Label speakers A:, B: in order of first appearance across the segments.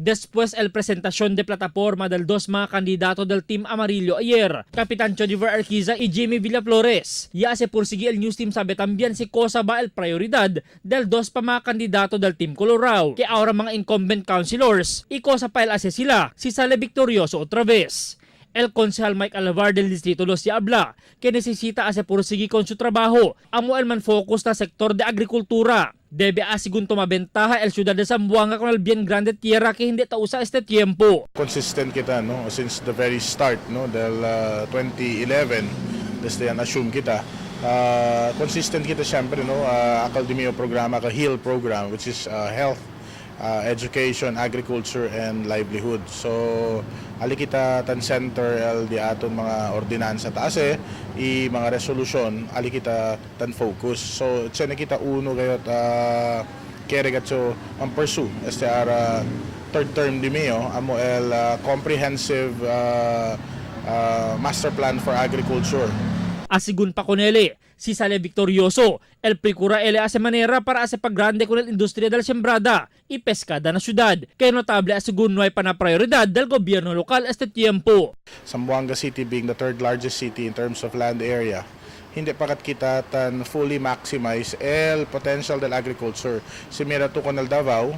A: Después el presentación de plataforma del dos mga candidato del Team Amarillo ayer, Kapitan Chodiver Arquiza y Jimmy Villaflores. Ya se pursige el news team sabe también si cosa ba el prioridad del dos pa mga kandidato del Team Colorado, que ahora mga incumbent councilors, y cosa pa el hace sila, si sale victorioso otra vez. El concejal Mike Alavar del Distrito 2 habla que necesita hace pursige con su trabajo. Amo el man focus na sector de agrikultura. Debe asigun toma ventaja el ciudad de Zamboanga con el bien grande tierra que hindi ta usa este tiempo.
B: Consistent kita, no, since the very start, no, del 2011, desde yan assume kita. Consistent kita siyempre, no, akal di programa ka HEAL program, which is health, education, agriculture and livelihood. So ali kita tan center el di aton mga ordinansa taas i mga resolusyon, ali kita tan focus. So tsene kita uno gayot kere gatso ang pursue este ara third term di mio amo el comprehensive master plan for agriculture.
A: Asigun pa con ele, si sale victorioso, el procura ele hace manera para hace paggrande con el industria del sembrada y pescada na ciudad, que notable asigun no hay pa na prioridad del gobierno local este tiempo.
B: Zamboanga City being the third largest city in terms of land area, hindi pakat kita tan fully maximize el potential del agriculture. Si mira tu con el Davao,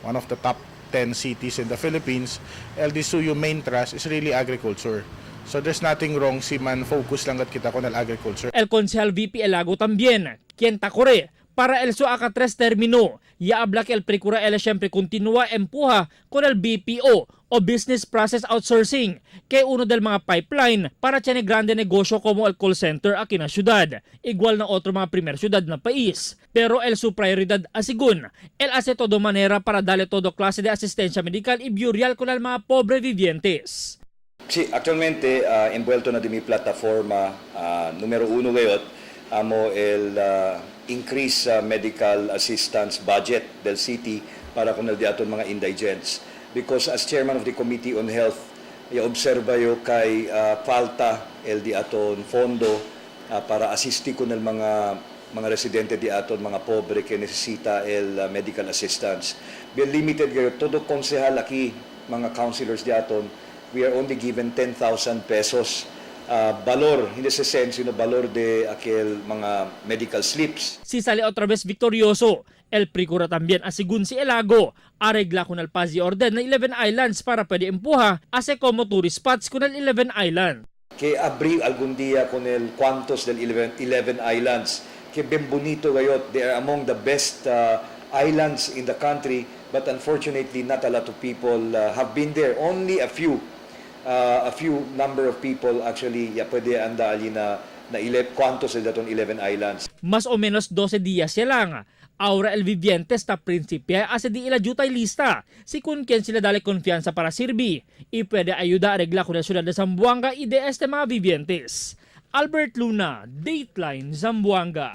B: one of the top 10 cities in the Philippines, el disuyo main thrust is really agriculture. So there's nothing wrong si man focus lang kat kita con el agriculture.
A: El concejal VP Elago también, quien tacore para el su aka tres término, ya habla que el procura el siempre continúa empuja con el BPO o Business Process Outsourcing, que uno del mga pipeline para tiene grande negosyo como el call center aquí na ciudad, igual na otro mga primer ciudad na país. Pero el su prioridad asigun, el hace todo manera para darle todo clase de asistencia medical y burial con el mga pobre vivientes.
C: Sí, actualmente envuelto na di mi plataforma numero uno gayot amo el increase sa medical assistance budget del city para con el di aton mga indigents, because as chairman of the committee on health, ya observa yo kay falta el di aton fondo para asisti con el mga residente di aton mga pobre que necesita el medical assistance. Bien limited gayo todo konsehal aki, mga councilors di aton, we are only given 10,000 pesos valor, hindi sa sense, sino valor de aquel mga medical slips.
A: Si sale otra vez victorioso. El procura también asigun si Elago, arregla con el paz y orden na 11 Islands para pwede empuja hace como tourist spots con el 11 Island.
C: Que abri algún día con el cuantos del 11, 11 Islands, que bien bonito gayot, they are among the best islands in the country, but unfortunately not a lot of people have been there. Only a few number of people actually ya pwede anda ali na cuantos del daton 11 Islands.
A: Mas o menos 12 días siya lang. Ahora el viviente está principia hace di ila jutay lista si kun quien sila dale confianza para sirvi y puede ayuda a arreglar con la ciudad de Zamboanga y de este mga vivientes. Albert Luna, Dateline Zamboanga.